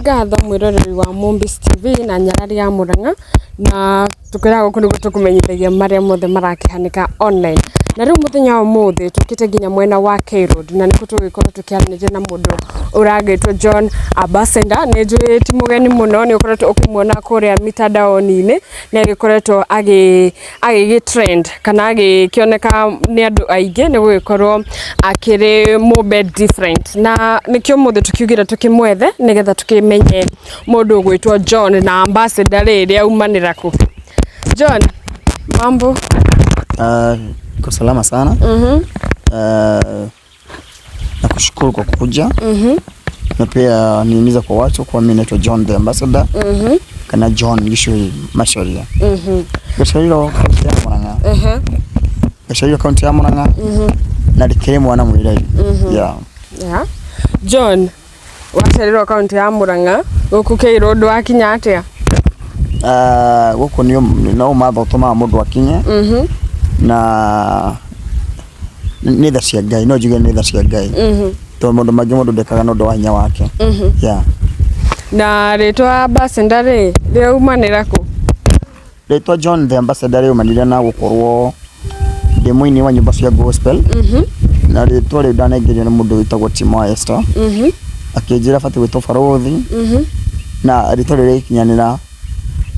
Ngatho mwĩroreri wa Mombis TV na Nyarari ya Murang'a, na tũkwĩraga gũkũ nĩguo tũkũmenyithagia marĩa mothe marakĩhanĩka online. Na rĩu mũthenya wa ũmũthĩ tũkĩte nginya mwena wa K Road, na nĩkuo tũgũgĩkorwo tũkĩaranĩria na mũndũ ũragĩtwo John Ambassador. Nĩ njũĩ ti mũgeni mũno, nĩ ũkoretwo ũkĩmuona kũrĩa mitandaoni-inĩ, nĩ agĩkoretwo agĩgĩ trend kana agĩkĩoneka nĩ andũ aingĩ nĩ gũgĩkorwo akĩrĩ mũmbe different, na nĩkĩo ũmũthĩ tũkiugire tũkĩmwethe nĩgetha tũkĩmenye mũndũ ũgwĩtwo John na Ambassador rĩrĩ aumanĩra kũ. John, mambo? Niko salama sana. Nakushukuru kwa kukuja na pia nihimiza kwa watu kwa mimi naitwa John the Ambassador kana John Gichui Macharia. Gacarirwo kaunti ya Murang'a. Gacarirwo kaunti ya Murang'a na ndikĩrĩ mwana mũirĩtu. Yeah. Yeah. John, waciarirwo kaunti ya Murang'a, gũkũ K Road wakinya atĩa? Gũkũ nĩ no matho ũtũmaga mũndũ akinye na nĩ tha cia Ngai, no njuge nĩ tha cia Ngai tondũ maũndũ maingĩ mũndũ ndekaga nĩ ũndũ wa hinya wake. Yeah. Na rĩtwa Ambassador rĩ, rĩaumanĩra kũ? Rĩtwa John the Ambassador rĩumanire na gũkorwo ndĩ mũini wa nyĩmbo cia gospel, na rĩtwa rĩu ndanengerio nĩ mũndũ wĩtagwo Timo Esther, akĩnjĩra batiĩ gwĩtwo barũthi, na rĩtwa rĩu rĩgĩkinyanĩra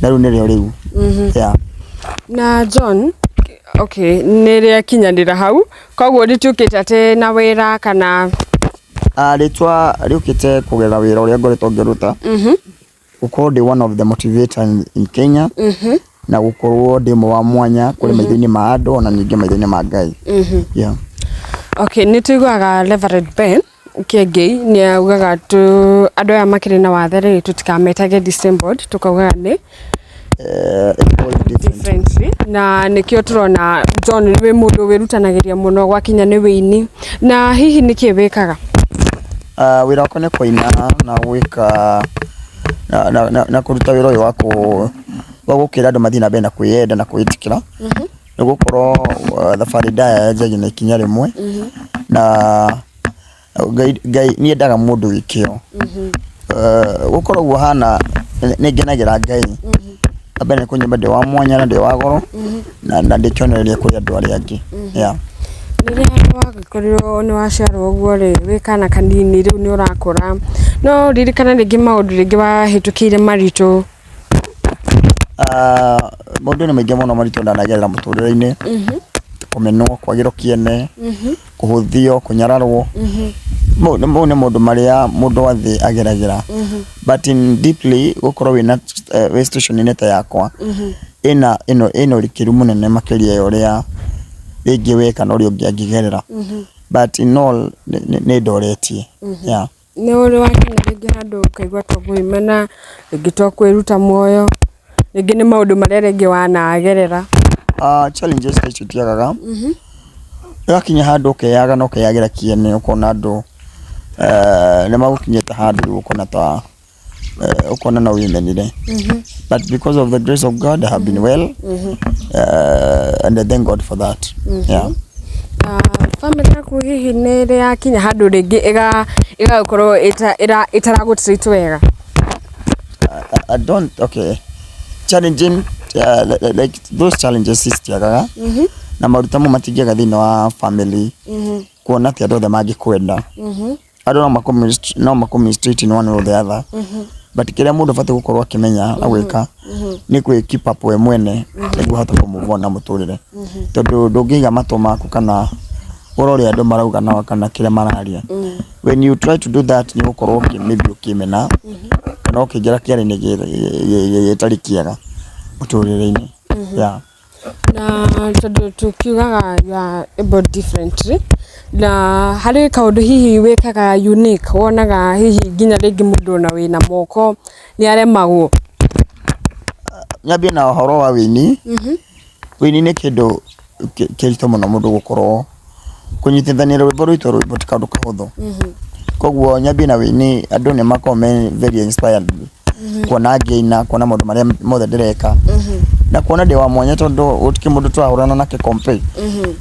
na rĩu nĩrĩo rĩu. Yeah. Na John, okay, nĩ rĩakinyanĩra hau, koguo rĩtiũkĩte atĩ na wĩra kana? Rĩtwa rĩũkĩte kũgerera wĩra ũrĩa ngoretwo ngĩruta, gũkorwo ndĩ one of the motivator in Kenya, na gũkorwo ndĩ ũmwe wa mwanya kũrĩ maitho-inĩ ma andũ ona ningĩ maitho-inĩ ma Ngai. Yeah. Okay, nĩ tũiguaga Reverend Ben Kiengei nĩ augaga tu andũ aya makĩrĩ na wathe rĩ, tũtikametage disabled, tukaugaga nĩ Able different. Differently, na nĩkĩo tũrona John wĩ mũndũ wĩrutanagĩria mũno gwakinya nĩ wĩini. Na hihi nĩkĩ wĩkaga? Wĩra wakwa nĩ kũina na gwĩka na kũruta wĩra ũyũ wa gũkĩra andũ mathiĩ na mbere na kwĩyenda na kwĩĩtĩkĩra, nĩ gũkorwo thabarĩ ndaya yanjagia na ikinya rĩmwe, na Ngai nĩ endaga mũndũ wĩ kĩo. Gũkorwo ũguo hana nĩ ngenagĩra Ngai. Wa mbere nĩ kũnyimba ndĩ wa mwanya na ndĩ wa goro na ndĩ kĩonereria kũrĩ andũ arĩa angĩ. Yeah. Rĩrĩa wagĩkorirwo nĩ waciarwo ũguo rĩ, wĩ kana kanini, rĩu nĩ ũrakũra, no ririkana rĩngĩ maũndũ rĩngĩ wahĩtũkĩire maritũ? Maũndũ nĩ maingĩ mũno maritũ ndanagerera mũtũrĩre-inĩ, kũmenwo, kwagĩrwo kĩene, kũhũthio, kũnyararwo. Mau nĩ maũndũ marĩa mũndũ wa thĩ ageragĩra. But in deeply gũkorwo wĩna wĩ situation-inĩ ta yakwa ĩna ĩno ĩna ũrikĩru mũnene makĩria ya ũrĩa rĩngĩ we kana ũrĩa ũngĩ angĩgerera. But in all nĩ ndoretie. Yeah. Nĩ ũrĩ wakinya rĩngĩ handũ ũkaigua to kwĩmena, rĩngĩ to kwĩruta muoyo, rĩngĩ nĩ maũndũ marĩa rĩngĩ wanagerera? Challenges ta icio itiagaga. Ũgakinya handũ ũkeyaga na ũkeyagĩra kĩene, ũkona andũ nĩ magũkinyĩte handũ rĩu ũkona ta ũkona no wĩmenire. But because of the grace of God I have been well and I thank God for that. Yeah. Bamĩrĩ yaku hihi nĩ ĩrĩ yakinya handũ rĩngĩ ĩgagĩkorwo ĩtaragũ treat wega? I don't, okay, challenging, like those challenges citiagaga, na maruta mo matingĩaga thĩinĩ wa family, kuona atĩ andũ othe mangĩkwenda, andũ no makũ mistreat in one way or the other, but kĩrĩa mũndũ abatiĩ gũkorwo akĩmenya na gwĩka nĩ kwĩ keep up we mwene nĩguo ũhote kũ move on na mũtũrĩre, tondũ ndũngĩiga matũ maku kana ũrore ũrĩa andũ marauga na kana kĩrĩa mararia. When you try to do that, nĩ ũgũkorwo maybe ũkĩmena kana ũkĩingĩra kĩara-inĩ gĩtarĩ kĩega mũtũrĩre-inĩ. Yeah. Na tondũ tũkiugaga you are able differently, na harĩ kaũndũ hihi wĩkaga unique wonaga hihi nginya rĩngĩ mũndũ ona wĩna moko nĩ aremagwo? Nyambie na ũhoro wa wĩini. Wĩini nĩ kĩndũ kĩritũ mũno mũndũ gũkorwo kũnyitithania rwĩmbo rwitũ, rwĩmbo ti kaũndũ kahũthũ. Koguo nyambie na wĩini, andũ nĩ makoragwo me very inspired kuona ngĩina, kuona maũndũ marĩa mothe ndĩreka na kuona ndĩ wa mwanya, tondũ gũtirĩ mũndũ tũrahũrana nake compete,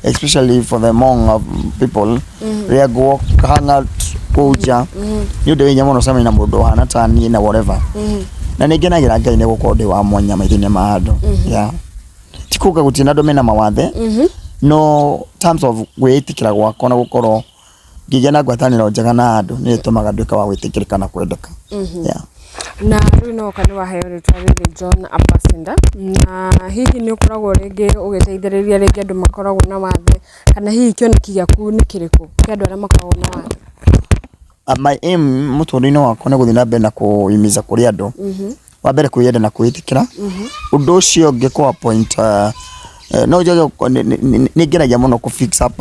especially for the among of people rĩrĩa ngũ hang out. Kũu nja nĩ ũndũ wĩ hinya mũno ũcemanie na mũndũ ũhana ta niĩ na whatever. Na nĩ ngenagĩra Ngai nĩ gũkorwo ndĩ wa mwanya maitho-inĩ ma andũ. Yeah. Ti kuga gũtirĩ na andũ mena mawathe, no terms of gwĩĩtĩkĩra gwakwa na gũkorwo ngĩgĩa na ngwatanĩro njega na andũ nĩ ĩtũmaga nduĩke wa gwĩtĩkĩrĩka na kwendeka. Yeah. Na rĩu no oka nĩ waheo rĩtwa rĩrĩ John Ambassador, na hihi nĩ ũkoragwo rĩngĩ ũgĩteithĩrĩria rĩngĩ andũ makoragwo na wathe, kana hihi kĩoneki gĩaku nĩ kĩrĩkũ kĩa andũ arĩa makoragwo na wathe? My aim mũtũrĩre-inĩ wakwa nĩ gũthiĩ na mbere na kũhimiza kũrĩ andũ. Wa mbere kwĩyenda na kwĩĩtĩkĩra. Ũndũ ũcio ũngĩ kũ appoint no njuge nĩ ngeragia mũno kũ fix up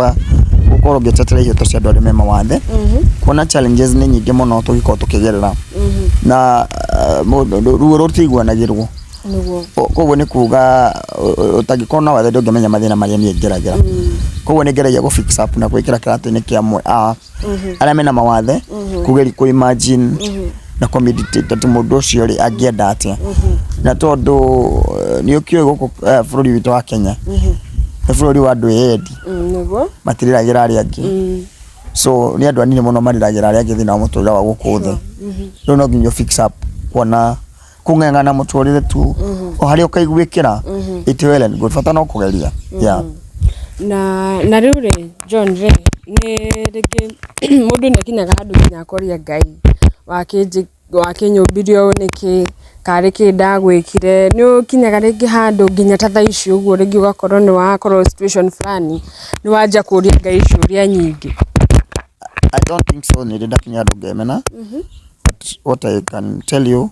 gũkorwo ngĩtetera ihoto cia andũ arĩa me mawathe. Kuona challenges nĩ nyingĩ mũno tũngĩkorwo tũkĩgerera na ruo rũtiiguanagĩrwo. Koguo nĩ kuga ũtangĩkorwo na wathe ndũngĩmenya mathĩna marĩa niĩ ngeragĩra. Koguo nĩ ngeragia gũ fix up na gwĩkĩra kĩratũ-inĩ kĩa amwe a arĩa mena mawathe, kũgeria kũ imagine na kũ meditate atĩ mũndũ ũcio rĩ angĩenda atĩa. Na tondũ nĩ ũkĩũĩ gũkũ bũrũri witũ wa Kenya nĩ bũrũri wa andũ eyendi, matirĩragĩra arĩa angĩ. So nĩ andũ anini mũno marĩragĩra arĩa angĩ thĩinĩ wa mũtũrĩre wa gũkũ thĩ. Rĩu no nginya ũ fix up kuona kũng'eng'ana mũtũrĩre tu o harĩa ũkaiguĩkĩra, it well and good, bata no kũgeria, yeah. Na rĩu rĩ, John rĩ, nĩ rĩngĩ mũndũ nĩ akinyaga handũ nginya akoria Ngai, wakĩnyũmbire ũũ nĩkĩ, karĩ kĩ ndagwĩkire, nĩ ũkinyaga rĩngĩ handũ nginya ta thaa ici ũguo rĩngĩ ũgakorwo nĩ wakorwo situation fulani, nĩ wanjia kũria Ngai ciũria nyingĩ? I don't think so nĩ ndĩ ndakinya handũ ngemena, but what I can tell you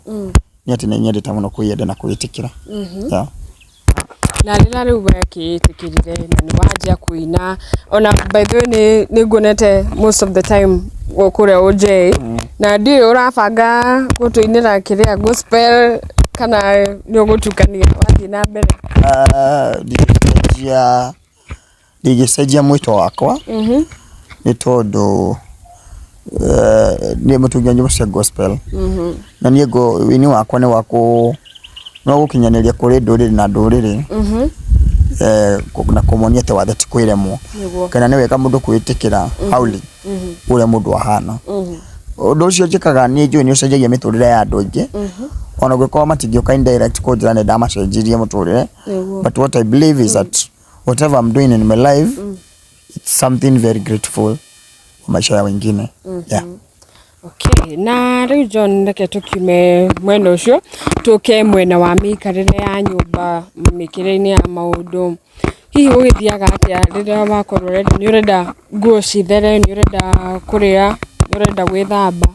nĩ atĩ nĩ nyendete mũno kwĩyenda na kwĩĩtĩkĩra, yeah. Na rĩrĩa rĩu wekĩĩtĩkĩrire na nĩ wanjia kũina, ona by the way nĩ nguonete most of the time kũrĩa OJ, na ndiũĩ ũrabanga gũtũinĩra kĩrĩa gospel kana nĩ ũgũtukania wathiĩ na mbere? Ndingĩcenjia ndingĩcenjia mwĩto wakwa nĩ tondũ niĩ mũtungi wa nyĩmbo cia gospel, na niĩ ũini wakwa nĩ wa kũ nĩ wa gũkinyanĩria kũrĩ ndũrĩrĩ na ndũrĩrĩ, na kũmonia atĩ watho ti kwĩremwo, kana nĩ wega mũndũ kwĩĩtĩkĩra hauli ũrĩa mũndũ ahana. Ũndũ ũcio njĩkaga nĩ njũĩ nĩ ũcenjagia mĩtũrĩre ya andũ aingĩ, ona ũngĩkorwo matingĩũka indirect kũnjĩra nĩ ndamacenjirie mũtũrĩre, but what I believe is that whatever I'm doing in my life, it's something very grateful kwa maisha ya wengine, yeah. Okay, na rĩu John, reke tũkiume mwena ũcio tũke mwena wa mĩikarĩre ya nyũmba, mĩkĩre-inĩ ya maũndũ. Hihi gũgĩthiaga atĩa rĩrĩa wakorwo ũrenda, nĩ ũrenda nguo cithere, nĩ ũrenda kũrĩa, nĩ ũrenda gwĩthamba?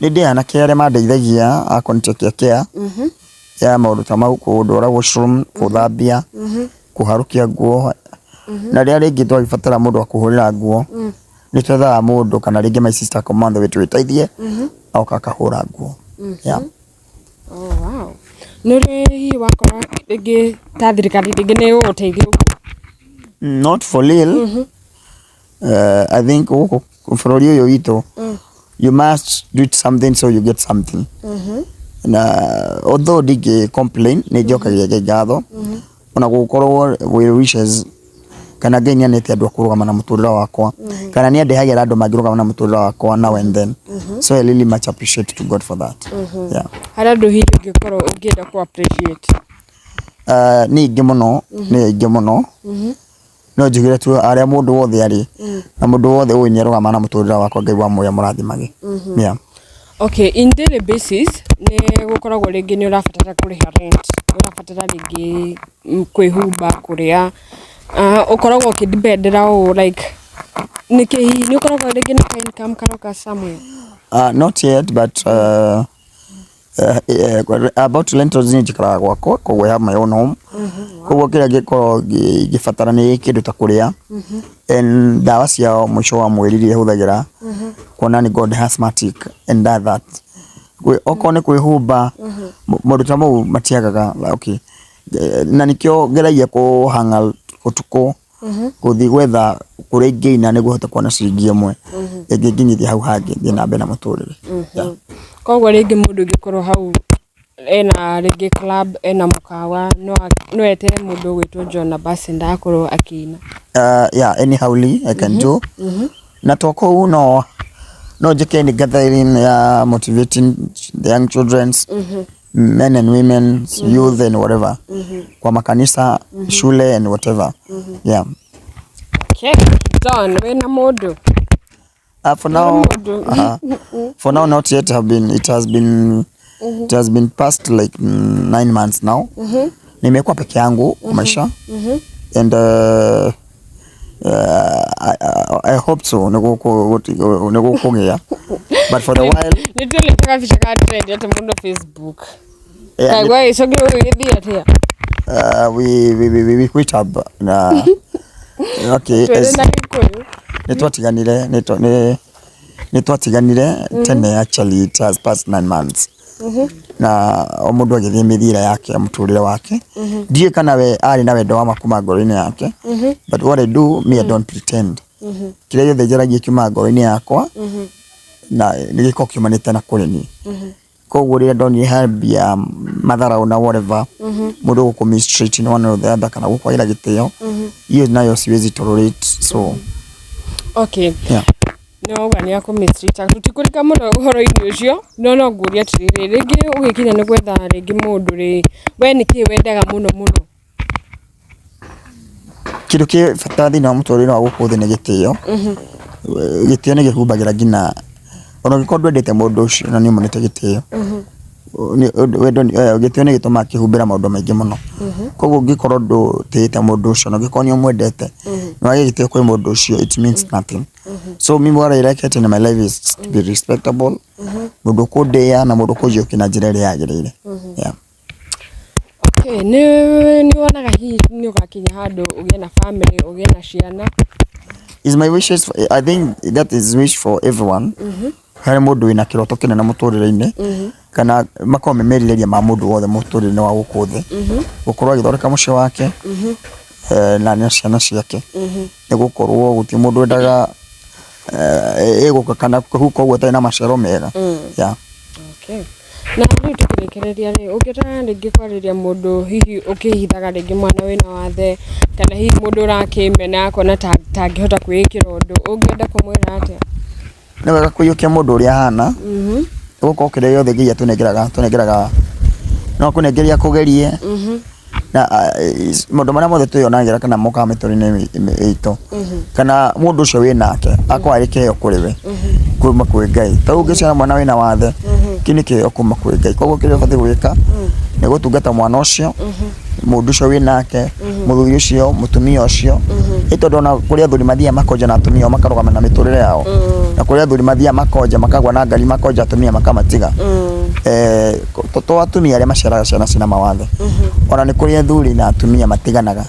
Nĩ ndĩ anake arĩa mandeithagia a kũnitekia care ya maũndũ ta mau, kũndwara washroom, gũthambia, kũharũkia nguo, na rĩrĩa rĩngĩ twagĩbatara mũndũ wa kũhũrĩra nguo, nĩ twethaga mũndũ kana rĩngĩ my sister akamantha wĩtũ wĩteithie agoka akahũra nguo, yeah. Oh, wow. Nĩ ũrĩ hihi wakora rĩngĩ ta thirikari rĩngĩ nĩ ĩgũgũteithia ũguo? Not for real. I think gũkũ bũrũri ũyũ witũ you must do something so you get something, na although ndingĩ complain, nĩ njokagia Ngai ngatho ona gũkorwo wĩ wishes kana Ngai nĩ anete andũ a kũrũgama na mũtũrĩre wakwa, kana nĩ andehagĩra andũ mangĩrũgama na mũtũrĩre wakwa now and then, so I really much appreciate to God for that, yeah. Harĩ andũ hihi ũngĩkorwo ũngĩenda kũ appreciate? Nĩ aingĩ mũno, nĩ aingĩ mũno. No njugire tu arĩa mũndũ wothe arĩ na mũndũ wothe ũĩ nĩ arũgama na mũtũrĩre wakwa, Ngai wa muoyo mũrathimage, yeah. Okay, in daily basis nĩ gũkoragwo rĩngĩ nĩ ũrabatara kũrĩha rent, nĩ ũrabatara rĩngĩ kwĩhumba, kũrĩa, ũkoragwo ũkĩdependera ũũ like nĩkĩ hihi nĩ ũkoragwo rĩngĩ na ka income karoka somewhere? Not yet, but about rentals, niĩ njikaraga gwakwa, koguo I have my own home. Koguo kĩrĩa ngĩkorwo ngĩbatara nĩ kĩndũ ta kũrĩa and ndawa cia mũico wa mweri iria hũthagĩra, kuona nĩ God asthmatic and that. Okorwo nĩ kwĩhumba, maũndũ ta mau matiagaga, okay. Na nĩkĩo ngeragia kũhang'a ũtukũ gũthiĩ gwetha kũrĩa ingĩina nĩguo hote kuona ciringi ĩmwe ĩngĩnginyithia hau hangĩ thiĩ na mbere na mũtũrĩre. Yeah. Koguo rĩngĩ mũndũ ũngĩkorwo hau ena rĩngĩ club, ena mũkawa, no etere mũndũ ũgwĩtwo John Ambassador akorwo akĩina? Yeah, anyhowly I can do. Na to kũu no No njĩke any gathering ya motivating the young children, men and women, youth and whatever, kwa makanisa, shule and whatever, yeah. Okay. John, wĩna mũndũ? For now, Mũndũ. For now not yet. Have been It has been past like 9 months now. Nimekuwa peke yangu kwa maisha and I hope so nĩgũkũgĩa, but for the while Nĩ tuonete kabica ka trend atĩ mũndũ Facebook. Yeah, Kaigua gĩcũngĩ ũgĩthiĩ atĩa? We quit up na okay. Twĩre na Gĩkũyũ. Nĩ twatiganire tene. Actually, it has passed 9 months na o mũndũ agĩthiĩ mĩthiĩre yake ya mũtũrĩre wake. Ndiũĩ kana we arĩ na wendo wa ma kuma ngoro-inĩ yake, but what I do, me, I don't pretend. Kĩrĩa gĩothe njaragia kiumaga ngoro-inĩ yakwa na nĩ gĩkoragwo kiumanĩte na kũrĩ niĩ. Koguo rĩrĩa ndonire hambia matharau na whatever, mũndũ gũkũ mistreat in one or the other kana gũkwagĩra gĩtĩo, hiyo nayo siwezi tolerate, so yeah. Nĩ wauga nĩ akũmistreat, tũtikũrika mũno ũhoro-inĩ ũcio, no ngũrie atĩrĩrĩ, rĩngĩ ũgĩkinya nĩ gwetha rĩngĩ mũndũ rĩ, we nĩ kĩĩ wendaga mũno mũno? Kĩndũ kĩ bata thĩinĩ wa mũtũrĩre wa gũkũ thĩ nĩ gĩtĩo. Gĩtĩo nĩ gĩhumbagĩra nginya ona ũngĩkorwo ndwendete mũndũ ũcio na nĩ ũmũnete gĩtĩo. Wendo gĩtĩo nĩ gĩtũmaga kĩhumbĩra maũndũ maingĩ mũno. Koguo ũngĩkorwo ndũtĩĩte mũndũ ũcio na ũngĩkorwo nĩ ũmwendete, na wage gĩtĩo kwĩ mũndũ ũcio, it means nothing. So me, what I like it in my life is to be respectable, mũndũ ũkũndĩĩa na mũndũ ũkũnjũkia na njĩra ĩrĩa yagĩrĩire, yeah. Okay, nĩ wonaga hihi nĩ ũgakinya handũ ũgĩe na family, ũgĩe na ciana? Is my wishes. I think that is wish for everyone. Harĩ mũndũ wĩna kĩroto kĩnene mũtũrĩre-inĩ kana makorwo me merirĩria ma mũndũ wothe mũtũrĩre-inĩ wa gũkũ thĩ, gũkorwo agĩthondeka mũciĩ wake na ciana ciake, nĩ gũkorwo gũtirĩ mũndũ wendaga ĩgũka kana kũhuka ũguo atarĩ na maciaro mega, yeah. Okay. Na rĩu tũkĩrĩkĩrĩria rĩ, ũngĩenda rĩngĩ kwarĩria mũndũ hihi ũkĩhithaga rĩngĩ mwana wĩna wathe, kana hihi mũndũ ũrakĩmena akona ta tangĩhota kwĩĩkĩra ũndũ, ũngĩenda kũmwĩra atĩa? Nĩ wega kũiyũkia mũndũ ũrĩa ahana, nĩ gũkorwo kĩrĩa gĩothe Ngai atũnengeraga tũnengeraga no akũnengeria kũgerie na maũndũ marĩa mothe twĩyonagĩra kana mokaga mĩtũrĩre-inĩ itũ kana mũndũ ũcio wĩ nake akorwo arĩ kĩheo kũrĩ we kuma kwĩ Ngai. Ta rĩu ũngĩciara mwana wĩna wathe, kĩu nĩ kĩheo kuma kwĩ Ngai. Koguo kĩrĩa ũbatiĩ gwĩka nĩ gũtungata mwana ũcio, mũndũ ũcio wĩ nake, mũthuri ũcio, mũtumia ũcio, ĩ tondũ ona kũrĩ athuri mathiaga makonja na atumia ao makarũgama na mĩtũrĩre yao, na kũrĩ athuri mathiaga makonja makagwa na ngari, makonja atumia makamatiga. To atumia arĩa maciaraga ciana ciĩna mawathe, ona nĩ kũrĩ athuri na atumia matiganaga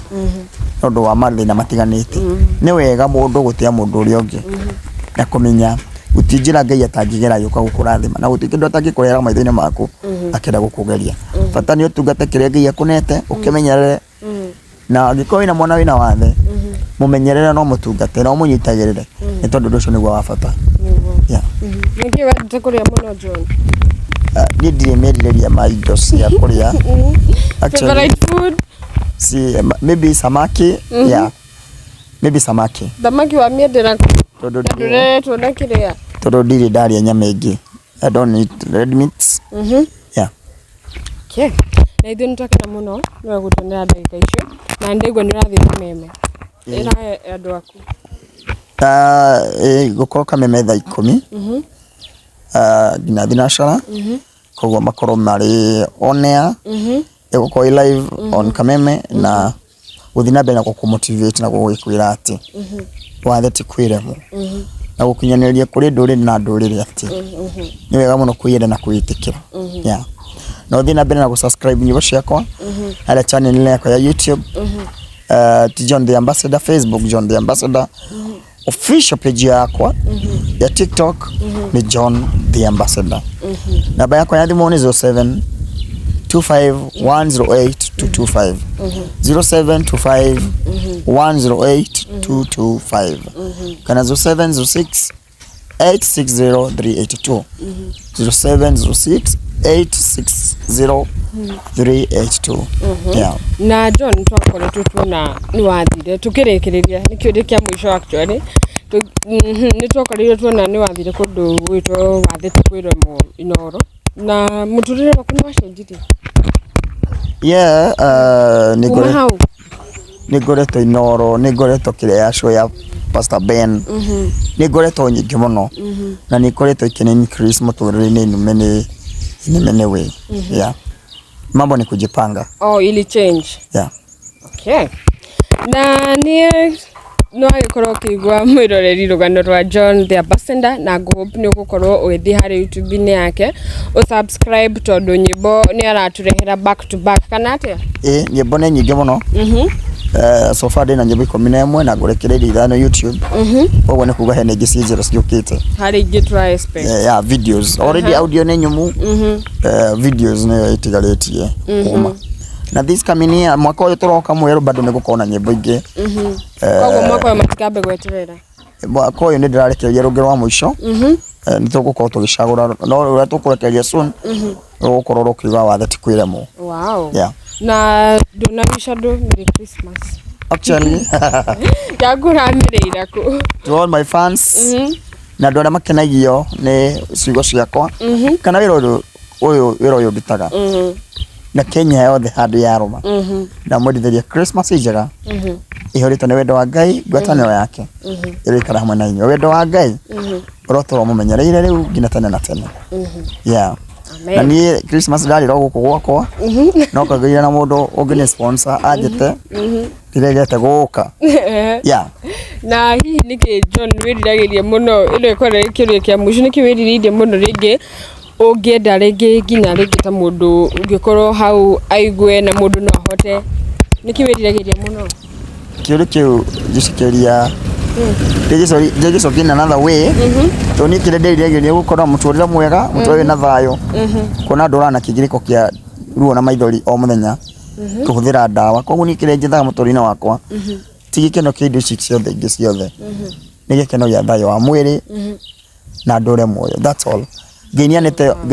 nĩ ũndũ wa mathĩna matiganĩte. Nĩ wega mũndũ gũtĩa mũndũ ũrĩa ũngĩ na kũmenya gũtirĩ njĩra Ngai atangĩgera agĩũka gũkũrathima, na gũtirĩ kĩndũ atangĩkũrehera maitho-inĩ maku akĩenda gũkũgeria. Bata nĩ ũtungate kĩrĩa Ngai akũnete, ũkĩmenyerere, na angĩkorwo wĩna mwana wĩna wathe, mũmenyerere no mũtungate na ũmũnyitagĩrĩre, nĩ tondũ ũndũ ũcio nĩguo wa bata. Nĩguo. Yeah. Nĩkĩ wendete kũrĩa mũno, John? Niĩ ndirĩ merirĩria ma indo cia kũrĩa. Actually, Favorite food? Si, maybe samaki, yeah. Maybe samaki. Thamaki wamĩendera kũ? Tondũ Na ndũreretwo na kĩrĩa? Tondũ ndirĩ ndarĩa nyama ĩngĩ. I don't eat red meats. Yeah. Okay. Na ithuĩ nĩ twakena mũno nĩwe gũtuonera ndagĩka icio, na nĩndaigua nĩ ũrathiĩ Kameme. Ĩra andũ aku. Gũkorwo Kameme thaa 10 nginya thinacara, koguo makorwo marĩ on air, ĩgũkorwo ĩ live on Kameme na gũthiĩ na mbere na gũkũ motivate na gũgĩkwĩra atĩ wathe ti kwĩremwo na gũkinyanĩria kũrĩ ndũrĩrĩ na ndũrĩrĩ atĩ nĩ wega mũno kwĩyenda na kwĩĩtĩkĩra, yeah. Na ũthiĩ na mbere na gũ-subscribe nyĩmbo ciakwa harĩa channel yakwa ya YouTube, ti John the Ambassador, Facebook John the Ambassador, official page yakwa ya TikTok ni John the Ambassador. Namba yakwa ya thimũ nĩ 07 25 108 225, 0725 108 225, kana 0706 860 382, 0706 860 382, yeah. Na John, twakoretwo tuona nĩ wathire, tũkĩrĩkĩrĩria nĩ kĩũria kĩa mũico actually. Nĩ twakorirwo tuona nĩ wathire kũndũ gwĩtwo wathĩte kwĩremwo Inoro na mũtũrĩre waku nĩ wacenjirie? Yeah, nĩ kuma hau. Nĩ ngoretwo Inoro, nĩ ngoretwo kĩrĩa ya show ya Pastor Ben, nĩ ngoretwo nyingĩ mũno na nĩ ngoretwo ikĩni increase mũtũrĩre-inĩ in many way. Yeah, mambo ni kujipanga. Oh, ili change. Yeah. Okay. Na niĩ no agĩkorwo ũkĩigua, mwĩroreri, rũgano rwa John the Ambassador, na ngũhope nĩ ũgũkorwo ũgĩthiĩ harĩ YouTube-inĩ yake ũsubscribe, tondũ nyĩmbo nĩ aratũrehera back to back, kana atĩa? Ĩ, nyĩmbo nĩ nyingĩ mũno. So far ndĩna nyĩmbo 11 na ngũrekereirie 5 YouTube, koguo nĩ kuga hena ingĩ ciĩ njĩra ciũkĩte. Harĩ ingĩ tũra expect. Yeah, videos already, audio nĩ nyũmũ, videos nĩyo ĩtigarĩtie kuma. Na this coming year, mwaka ũyũ tũroka mwerũ, bado nĩ gũkorwo na nyĩmbo ingĩ. Koguo mwaka ũyũ matikambe gweterera. Mwaka ũyũ nĩ ndĩrarekereria rũngĩ rwa mũico. Nĩ tũgũkorwo tũgĩcagũra, no rũrĩa tũkũrekereria soon rũgũkorwo rũkiuga wathe ti kwĩremwo. Yeah. Na ndũnawish andũ Merry Christmas? Actually, Yakũramĩrĩira kũ? To all my fans na andũ arĩa makenagio nĩ ciugo ciakwa kana wĩra ũyũ wĩra ũyũ ndutaga na Kenya yothe handũ yarũma, ndamwendithĩria Christmas njega ihũrĩtwo nĩ wendo wa Ngai. Ngwatanĩro yake ĩroikara hamwe na inyuĩ. Wendo wa Ngai ũrotũra mũmenyereire rĩu nginya tene na tene. Yeah. Na niĩ Christmas ndarĩra gũkũ gwakwa, no kagĩire na mũndũ ũngĩ nĩ sponsor anjĩte, ndiregete gũka. Yeah. Na hihi nĩkĩ, John, wĩriragĩria mũno? Ĩno ĩkorwo ĩ kĩũria kĩa mũico. Nĩkĩ wĩrirĩirie mũno rĩngĩ ũngĩenda rĩngĩ nginya rĩngĩ ta mũndũ ũngĩkorwo hau aigue na mũndũ no ahote? Nĩkĩ wĩriragĩria mũno? Kĩũria kĩu ngĩcikiria ndĩgĩcokia in another way, tondũ niĩ kĩrĩa ndĩriragĩria gũkorwo na mũtũrĩre mwega, mũtũrĩre wĩna thayũ, kuona ndũraga na kĩgirĩko kĩa ruo na maithori o mũthenya kũhũthĩra ndawa. Koguo niĩ kĩrĩa njethaga mũtũrĩre-inĩ wakwa ti gĩkeno kĩa indo ici ciothe ingĩ ciothe, nĩ gĩkeno gĩa thayũ wa mwĩrĩ na ndũre muoyo. That's all. Ngai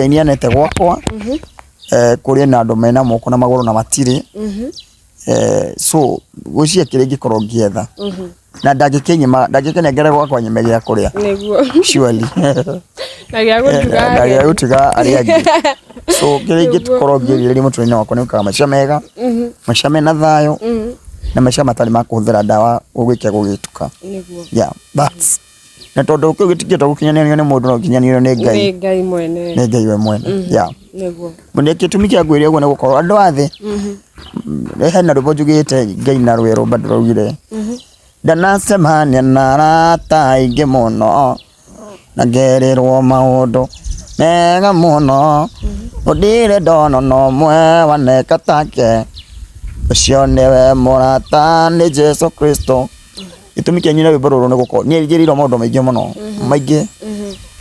nĩanete gwakwa, kũrĩ na andũ mena moko na magũrũ na matirĩ. So gwĩciria kĩrĩa ingĩkorwo ngĩetha na ndangĩkĩnyima, ndangĩkĩnengere gwakwa nyime gĩa kũrĩa. Surely. Na gĩa gũtuga. Na gĩa gũtuga arĩa angĩ. So kĩrĩa ingĩkorwo ngĩrirĩria mũtũrĩre-inĩ wakwa nĩ gũikara maica mega, maica mena thayũ na maica matarĩ ma kũhũthĩra ndawa gũgĩkĩa gũgĩtuka. Yeah, that's na tondũ kĩu gĩtingĩhota gũkinyanĩrio nĩ mũndũ, no gĩkinyanĩrio nĩ Ngai. Nĩ Ngai mwene. Nĩ Ngai we mwene, yeah. Nĩ gĩtũmi kĩa ngwĩre ũguo nĩ gũkorwo andũ a thĩ, hena rwĩmbo njugĩte Ngai na rwerũ bado raugire ndanacemania na arata aingĩ mũno na ngerĩrwo maũndũ mega mũno, ndirĩ ndona no ũmwe waneka take, ũcio nĩwe mũrata, nĩ Jesu Kristo. Gĩtũmi kĩa nyine rwĩmbo rũrũ nĩ gũkorwo niĩ njĩrĩirwo maũndũ maingĩ mũno, maingĩ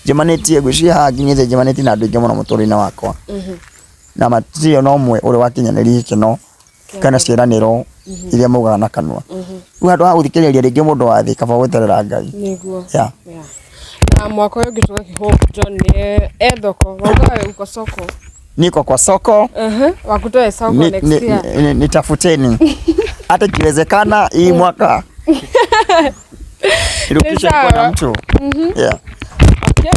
njemanĩtie, ngwĩciria haha nginyĩte njemanĩtie na andũ aingĩ mũno mũtũrĩre-inĩ wakwa, na matirĩ ona ũmwe ũrĩ wakinyanĩria gĩkeno kana ciĩranĩro iria maugaga na kanua. Rĩu handũ ha gũthikĩrĩria rĩngĩ mũndũ wa thĩ, kaba gweterera Ngai. Yeah. Yeah. Na mwaka ũyũ ũngĩ tũgakĩhope John nĩ e thoko. Waugaga uko soko. Niko kwa soko. Wakutoe soko next year. Nitafuteni hata ikiwezekana hii mwaka nirukishe kuwa na Sawa. mtu, yeah. Okay.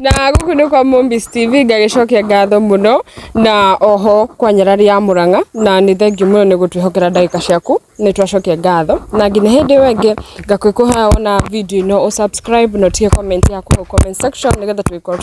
Na gũkũ nĩ kwa Mombis TV, ngagĩcokia ngatho mũno na oho kwa nyarari ya Murang'a, na nĩ thengiũ mũno nĩ gũtwĩhokera ndagĩka ciaku. Nĩ twacokia ngatho na nginya hĩndĩ ĩyo ĩngĩ. Ngakwĩkũhoya wona video ĩno ũsubscribe na ũtige comment yaku hau comment section, nĩgetha tũgĩkorwo